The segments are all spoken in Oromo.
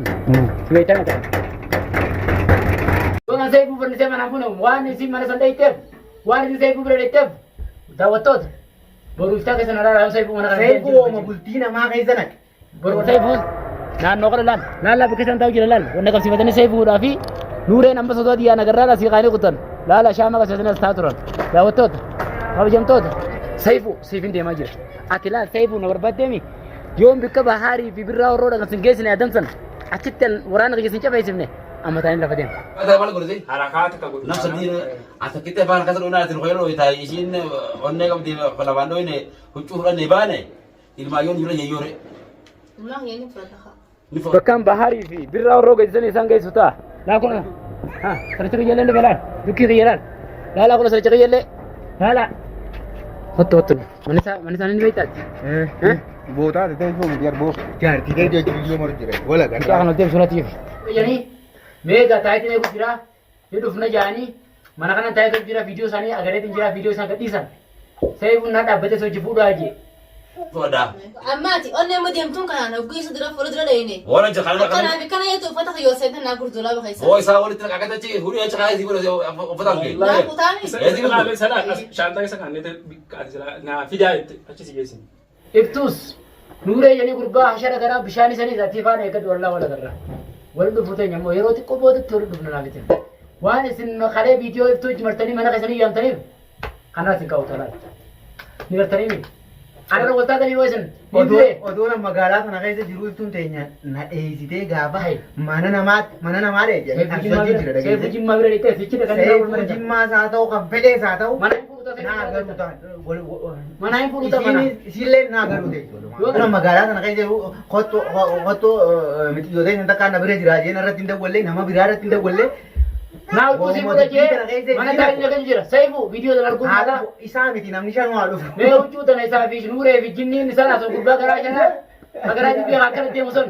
Si beektaa miti. Yoon seefuu fannisee manaan fuune waan isin mana san dheeyteef waan isin seefuu bira dheeyteef daawwattoota boru iftaa keessa na laalaa seefuu mana kana. Seefuu ooma bultii namaa keessa naqe. Boru seefuu naannoo kana laal laallaa bakka isaan taa'u jira laal wanna qabsiifatanii seefuudhaa fi nuureen amma sodaa xiyyaa nagarraa asii kaanii kutan laala shaama qabsiifatanii as taa'aa turan daawwattoota kabajamtoota seefuu siif hin deemaa jira ati laal seefuu na barbaaddeemi yoon bikka bahaarii fi birraa horroo dhaqan sin geessine adamsan achitti an waraana kiyya sin cafeessifne amma taa'een lafa deema. Mata maal godhate? Harakaata ka godhu. Nafsa diina asakkitti afaan akkasa dhoonaa isin hoyiroo taa'e ishiin onnee qabdi lafaan dhoyne huccuu fudhanne baane ilmaayyoon jira yeyyoore. Ilmaan kiyya ni fudhata kaa. Ni fudhata. Bakkaan bahaarii fi birraa horroo geessisan isaan geessu ta'a. Laa kun ha saricha kiyyallee ni balaan dukkii kiyya laal. Laalaa kun saricha kiyyallee laalaa. Hottu hottu mana isaa mana isaanii ni beektaati. Bootaa ta'e foon jarboo jaartii ta'e jajjuu maru jira. Wala Mucaa kana oltee suuraa tiif. Jedhanii meeqa taayitiin eegu jira ni dhufna jedhanii mana kana taayitiin jira viidiyoo isaanii agareetiin jira viidiyoo isaan gadhiisan. Seefuun na dhaabbatee sochii fuudhaa jee. Fudhadhaa. Ammaati onnee amma deemtuun kanaan hogguu isa dura fuula dura dhayine. Wala jira kana Akkanaa kana. fi kana yeetu uffata kiyyoo seentan naa gurduulaa bakeessa. Boo isaa walitti naqaqate achi hudhee achi kaayee sii godhe uffataan kee. Naa kutaami. Isa Eessi isa gurguru? isa laal shaantaa isa kan neete ati sila naa fidaa jette achi si geessin. Iftuus nuuree jedhanii gurbaa hashara garaa bishaan isanii ati faana eeggatu wallaa wal agarra. Wal dhufu teenya immoo yeroo xiqqoo boodatti wal dhufna naaf isin. Waan isin kalee viidiyoo iftuu itti martanii mana keessanii yaamtaniif kanaas isin kaa'u tolaa. Ni gartanii mi? Anarra wal taatanii yoo isin ni du'e. Odoo nama magaalaa kana keessa jiru iftuun teenya na dheessitee gaafa mana namaa mana namaa dheedhe. Jira Seefu dhageesse. jimmaa bira dhiittee sichi dhaqanii irraa wal Seefuu mari'atan. jimmaas haa ta'u kan fedhees haa ta'u. Mana hin fuudhu ta'e Naa garuu ta'an. Mana hin fuudhu ta'e mana. Isiillee naa garuu ta'e. Nama magaalaa kana keessa jiru kottu kottu mixiyyoota hin takkaan na bira jira jeen irratti hin dawwallee nama biraa irratti hin dawwallee. Naa utuu si fuudha jee mana taa'ee dhaqanii jira. Seefu viidiyoo sana arguun Haa mala. dhufu isaa miti namni shan haa dhufu. Mee huccuu tana isaa fi nuuree fi jinniin isaan asoo gubbaa garaa shanaa garaa jibbee akkana deemu sun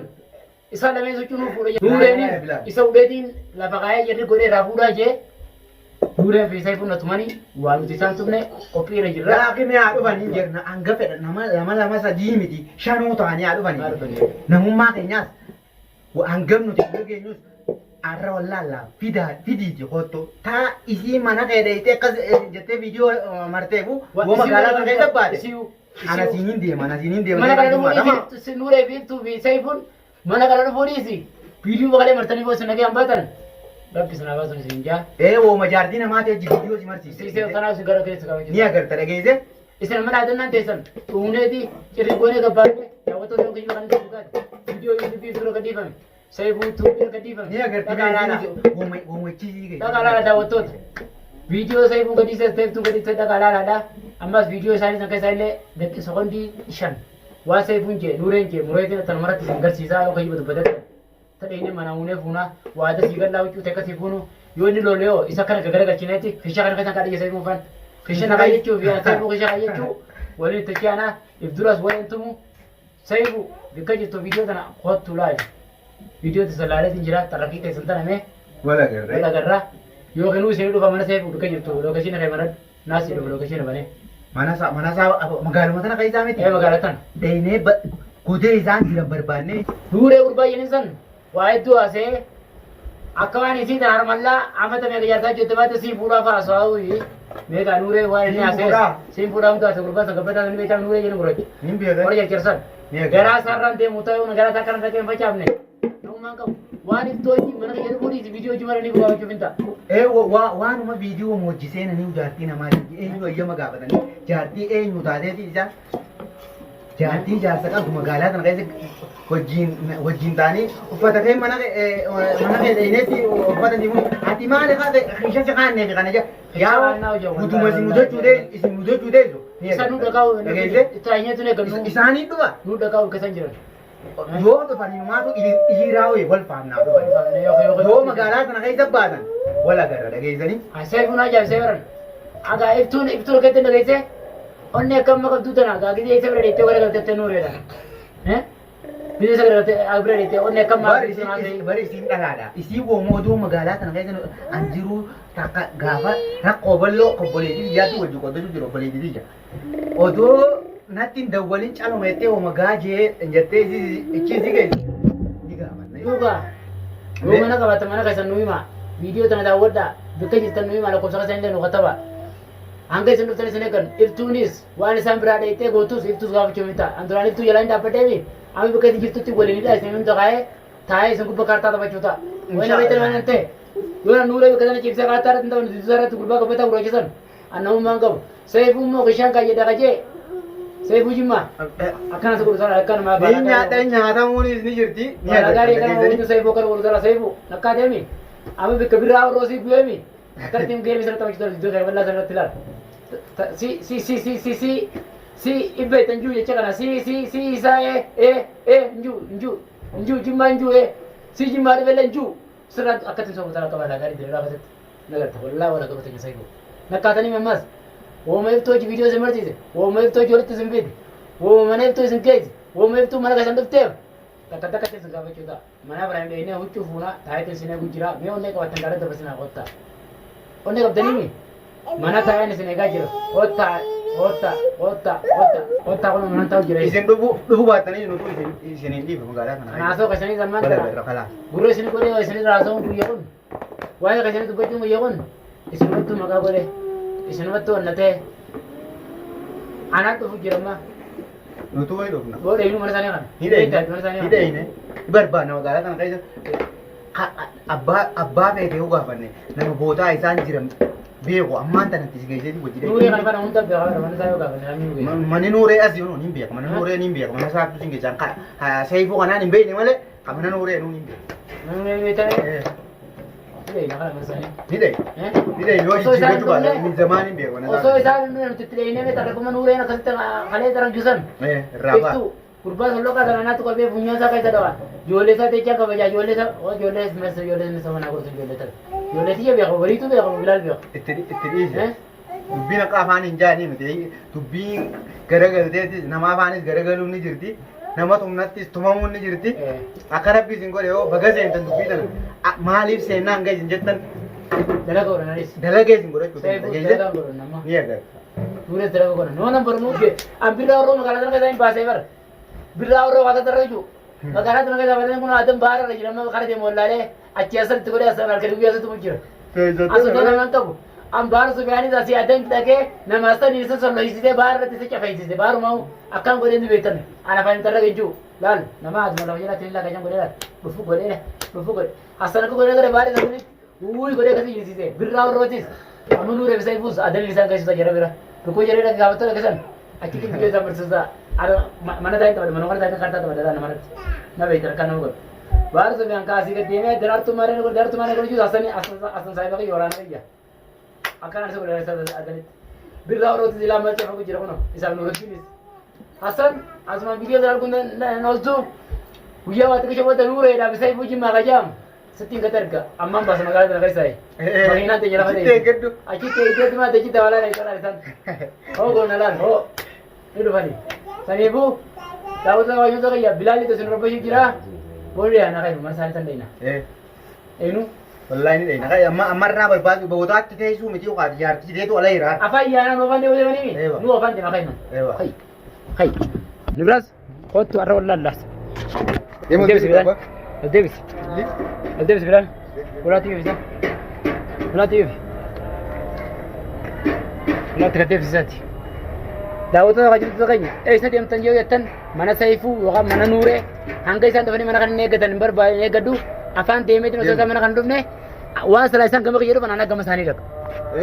isaan lameen sochuu nuuf fuudha jee. Nuureenis isa uleetiin lafa kaayee jedhi godhee irraa fuudhaa jee. Nuureen fi Seefuun na tumanii waa nuti isaan tumne qophii irra jirra. Laakiin haa dhufan hin jirna hanga fedha nama lama lama sadii miti shanuu ta'anii haa dhufanii. Namummaa keenyaas hangam nuti bira geenyus arra wallaallaa fidaa fidiiti kottu taa isii mana kee dheeyitee akkas jettee viidiyoo marteefu woo magaalaa sana keessa baate. Ana siin hin deema ana siin hin deema. Mana kana dhufuu dhiisi Nuuree fi Iftuu fi Seefuun mana kana dhufuu dhiisi viidiyoo baqalee martanii boo isin nagayaan baatan rabbi isin haa baasu isin jaa. Ee wooma jaartii namaa ta'e viidiyoo si marsiise. Siisee kanaaf isin gara keessa qabachuu. Ni agarta dhageesse. Isin amma dhaadannaan teessan dhuunneeti cirri goonee gabbaafne daawwattoota yookiin kan inni dhugaati. Viidiyoo yuutuubii dura gadhiifame. Seefuu tuubii dura gadhiifame. Ni agarti Dhaqaa laala. woomachisiisii Dhaqaa laala daawwattoota. Viidiyoo seefuu gadhiise seeftuu gadhiise dhaqaa laalaadha. Ammas viidiyoo isaanii san keessaa illee daqiiqa sekondii 5 waan seefuun jee nuureen jee mureetiin akkanumarratti isin garsiisaa yoo kayyiba dubbatetti. Tadheeyne manaa uunee fuunaa waada sii gallaa huccuu takka sii fuunu yoo inni lole hoo isa kana gagara galchineeti kisha kana keessan kadhiyya seefuu fan kisha na kaayyachuu fi seefuu kisha kaayyachuu waliin itti aanaa if duras waliin tumu seefuu bikka jirtu viidiyoo tana kottu laali viidiyoo tisa laaleetiin jira xarrafii teessan tana mee Wal agarra. wal agarra yookiin isin dhufa mana seefuu bikka jirtu lookeshiina kee manadhu naasii dhufa lookeshiina banee Mana isaa magaaluma tana keessaa miti. Ee magaalaa tana. Deemnee godee isaan jiran barbaannee. Duuree gurbaa jedhin san waa hedduu haasa'ee akka waan isii tan harmallaa amata meeqa jaarsaa jette baate siin fuudhaa fa'a haasa'uu meeqa nuuree waan inni Siin haasa'e fuudhaa? siin fuudhaa hunda haasa'e gurbaa san gabbataa san beektaa nuuree jedhin gurraacha. Hin beekan. Warra jarjarsan. Ni agarra. Garaa isaarraan deemu ta'uu garaa isaa akkana dhaqee hin facaafne. Namummaan qabu. Waan iftoo hojii mana kiyya dhufuu dhiisi viidiyoo hojii mara ni gubaachuuf hin ta'a. Ee waanuma viidiyoo hojii seenanii jaartii namaa eenyu eeyyama gaafatanii jaartii eenyu taateeti isaa jaartii jaarsa qabdu magaalaa kana keessa wajjin wajjin ta'anii uffata kee mana mana kee dheenetti uffata diimu ati maali kaate isha si kaannee fi kana jaa yaa gutuma isin mudachuu ta'e isin mudachuu ta'e Isa nu dhaqaa dhageesse itti aanyeetu ne gannu. Isaanii dhufa Nu dhaqaa ol keessan jiran. Yoo dhufanii maatu dhiiraa wayii wal faamnaa dhufan yoo magaalaa kana keessa baatan wal agarra dhageessanii. Seefuun ajaa'ibsee baran. Agaa iftuun iftuun akkatti dhageessee onni akka amma qabduu tana agaa gisee isa bira deettee gara galtettee nuureedha. Gisee isa bira galtee bira deettee onni akka amma Bari isiin bari isiin dhalaadha. Isiin wooma oduu magaalaa kana keessa an jiru takka gaafa rakkoo bal'oo obboleettii biyyaatti wajji qoddachuu jiru obboleettii biyya. Oduu natti hin dawwalin caluma jettee wooma gaajee jettee ichi si geessu. Ni gaafanna. Duuba yoo mana qabaatan mana keessan nu hima. Viidiyoo tana daawwadhaa. Bakka jirtan nu hima, lakkoofsa keessan illee nu kataba. Hanga isin dhuftan isin eeggan. Iftuunis waan isaan biraa dheeyxee gootus iftuus gaafachuu mita. An duraan iftuu jalaa hin dhaabbadheemi. Amma bakka isin jirtutti waliin hidhaa isin hunda kaa'ee taa'ee isin gubba kaartaa taphachuu ta'a. Wayna beektan waan ta'e. Yoo nan nuuree bakka sana ciibsee kaartaa irratti hin taphanne dudduusaa irratti gurbaa gabbataa gurraachisan. An namummaan qabu. Seefuu immoo kishaan kaayyadha kajee. Seefuu jimmaa. Akkana si godhu sana akka namaa Ni nyaadha, nyaatamuunis ni jirti. Ni Baala gaarii agarta kana keessanii. waliin seefuu akkana godhu sana seefuu. Nakkaa deemi. Amma bakka birraa warra osii bu'eemi. Akkatti geemii sana taphachuu sana iddoo kana bal'aa sana irratti ilaala. Si si si si si si si ibba itti njuu jecha kana si si si isaa ee ee ee njuu njuu njuu jimmaa njuu ee si jimmaa dhibelle njuu sirraa akkatti soofuu sana akka baala gaarii diriiraa keessatti. Nagarta wallaa wala qabata keessa jiru. Nakkaatanii ammas wooma iftoo hojii viidiyoo isin barsiise, wooma iftoo hojii walitti isin fide, wooma mana iftoo isin keessa, wooma iftuu mana keessan dhufteef takka takka isin gaafachuu ta'a. Mana biraan dheenee huccuu fuunaa taa'eetiin isin eeguu jira. Mee onnee qabattan gaara dabarsinaa kottaa. Onnee qabdanii mi? Mana taa'een isin eegaa jira. Kottaa, kottaa, kottaa, kottaa, kottaa kun mana taa'u jira. Isin dhufu dhufu baattanii nutu isin isin hin dhiifu magaalaa kana. Kanaasoo keessanii zammaan Wala tana. irra kalaa. Gurra isin godhee isin raasa'uun guyya kun. Waa'ee keessanii dubbachuun guyya kun isinumatti maqaa godhe isinumatti onnatee anaan dhufu jira amma Nutu ni dhufna. booda inuu mana isaanii kana. Ni dheeyne. Mana isaanii Ni kana. dheeyne. Ni barbaanna magaalaa kana keessa. Abbaa feete yoo gaafanne nama bootaa isaan jiran beeku ammaan tanatti si geessee hojii Nuuree kana kana hunda beekaa mana isaa yoo gaafanne namni nu geessa. Mani nuuree as jiru hin beeku. Mana nuuree ni beeku. Mana isaatu sin geessan. Seifuu kanaan hin beekne malee kan mana nuuree nuun hin beeku. Namni nu beektan. Ni kana mana isaanii. Ni dheeyne. Ni dheeyne yoo Osoo isaan jijjiirrachuu baate hin inni zamaan hin beeku. Mana Osoo isaan hin dhufne nuti itti dheeynee beektaa akkuma nuureen akkasitti kalee taranjusan. Irraa ba'a. Iftuu gurbaa solloqaa sana naatti qabee funyaan isaa keessa dhawa. Ijoollee isaa teechaa kabajaa ijoollee isaa ijoollee messa ijoollee messa manaa gorsu ijoollee tana. Ijoollee tiyya beeku bariituu beeku bilaal beeku. Itti dhiise. Dubbiin akka afaan hin jaanii miti. Dubbiin garagalteetis nama afaanis garagaluun ni jirti. Nama tumnattis tumamuun ni jirti. Akka rabbi isin godhe yoo baga seentan dubbii tana maaliif seennaa hanga isin jettan Dalaga godhananis. dalaga isin godhachuu Seefuu dandeessa. dalagaa godhan amma. Ni agarta. Nuures dalaga godhan. Noo nan barnuu gee. An birraa warroo magaalaa tana keessaa hin baasee bara. Birraa warroo waaqa tarra jechuudha. Magaalaa tana keessaa baasee kun adam baara irra jira amma kara deemu wallaalee achi asirratti godhee asirratti halkan guyyaa asirratti jira. Asirratti namaan qabu. An baara Sufiyaanis asii adan dhaqee nama sanii isa solloysisee baara irratti isa cafeessise baarumaa akkaan godhee ni beektan. Ana afaan hin tarra jechuu laal nama asuma lafa jalatti hin laaqachan godhee laal dhufu godhee dhufu godhe. Asana akka godhee gara baara isa sunitti wuuyi godhee akkasii jirsise birraa warrootis amma nuuree bisa ifuus adan isaan geessisaa jira bira. Tokko jedhee dhaqee gaafattuu dhaqe san achitti biyyoo isaan barsiisaa mana isaa hin taphate mana kana isaa kaartaa taphate namarratti na beektan akka nama godhu. Baara Sufiyaan kaasii gad deemee daraartuu maaree godhe daraartuu maaree godhe asanii asan saayiba kiyya waraana kiyya. Akkaan isa godhe adanitti. Birraa warrooti silaa maal cefa jira kunoo isaaf nuurattiinis. Hasan asumaan biyyoo isaa arguun nan ooltu guyyaa waa xiqqisha booda nuureedhaaf isa ifuu jimmaa kajaam sittiin gad erga ammaan baasa magaalaa tana keessaa. Makiinaan teenya lafa Achitti eeggadhu. Achitti eeggadhu maal achitti walaa na isaan isaan. Hoo goona laal hoo ni dhufani. Saniifuu daawwattoota waaqayyoota kiyya bilaalli isin rabbashuu jira. Boolli yaana kan mana isaanii san deena. Eenyu? Wallaahi ni dheeyna. Amma ammarraa barbaadu bootaatti teessuu miti yookaan jaartii teetu ala jira. Afaan yaana nu afaan deemu deemanii Eewa. nu afaan deema kan Eewa. Hay. Hay. Nibras kottu arra wallaallas. Deemu Deebisi deemu bilaan. Deebisi. Deebisi bilaan. Ulaatti deebisa. Ulaatti deebisi. Ulaatti gad deebisisaati. Daawwattoota kabajamtoota keenya eessa deemtan yoo jettan mana Sayifuu yookaan mana Nuuree hanga isaan dhufanii mana kana hin eeggatan hin barbaadu hin eeggadhu afaan deemeetiin osoo isaan mana kana hin dhufne waan silaa isaan gama kiyya dhufan anaa gama isaanii dhaqa.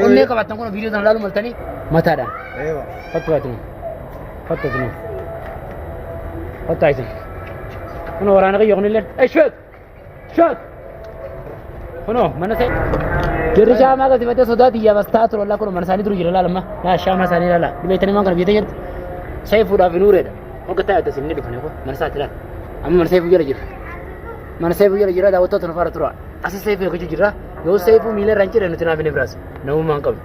Onnee qabaattan kun viidiyoo sana ilaaluu maltanii mataadhaan. Eewa. Fattu baatinu. Fattu baatinu. Fattu isin. Kun waraana kiyya kunillee. Eshweek! Shweek! Kunoo mana isaa. Jarri shaamaa gasifatee sodaa tiyyaa bas ta'a ture wallaa kun mana isaanii duru jira laala amma. Laa shaamaa isaanii laala. Dhibeettanii maan kana biyya jirti. Seefuudhaaf hin uureedha. Hogga taa'e tas inni dhufanii kun mana isaatti laala. Amma mana seefuu jala jira. Mana seefuu jala jira daawwattoota nu faana tura. Asi seefuu eeggachuu jira. Yoo seefuu miila irra hin cirre nuti naaf hin biraas. Namummaa hin qabnu.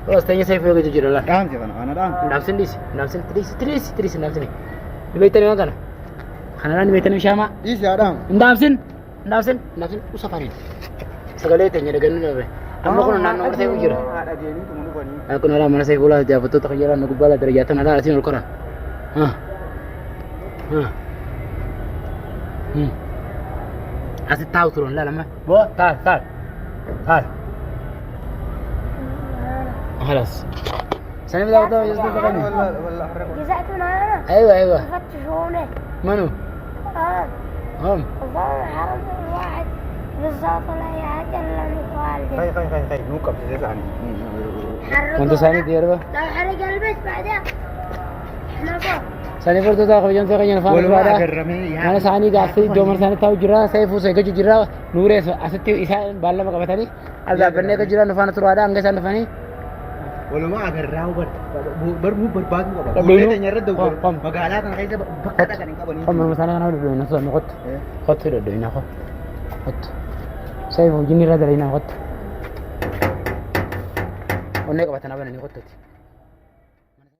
Yoo as teenya seefuu eeggachuu jira laala. Dhaamsi kana kana dhaamsi. Dhaamsin dhiisi. Dhaamsin dhiisi dhiisi dhiisi dhaamsin. Dhibeettanii waan kana. Kanarraan dhibeettanii shaamaa. Dhiisi haa dhaamu. Hin dhaamsin. Hin dhaamsin. Hin dhaamsin. Usa fariin. Sagalee teenya dhagannu dhabe. Amma kun naannoo mana seefuu jira. Haadha deemii tumu dhufanii. Kun alaa mana seefuu laa jaafattoota kan jedhan gubbaa laa darajaatan alaa asiin ol koran. Asitti taa'u turan laalama. Boo taal taal taal. خلاص سنة بدأ جزعتنا انا. ايوه ايوه. فتشوني. منو؟ اه. هم. والله حرام الواحد بالظبط لا اي حاجه الا والدي. Kai kai kai kai nuu qabsiisee isaanii. وانت ساني ديربا لو حرق البيت بعدين احنا فوق. ساني برضو تا خبجان تا خبجان فانا Walumaa بعدا agarramee yaa. mana isaanii gaaffii iddoo mana isaanii taa'u jira seefuu seeggachuu jira nuuree asitti isaan baallama qabatanii as dhaabbannee akka jiran faana turaadha hanga isaan dhufanii. Walumaa agarraa bar nuu barbaaduu qaba. Dhabdeenuu. Gootee teenya irra Kom, kom. magaalaa kana keessa bakka dhaqan hin qabanii. Qomma isaanii kana dhodhoina soonni qottu qottu dhodhoina qottu seefuu jinni irra dalaina qottu onnee qabatan abananii qottuti.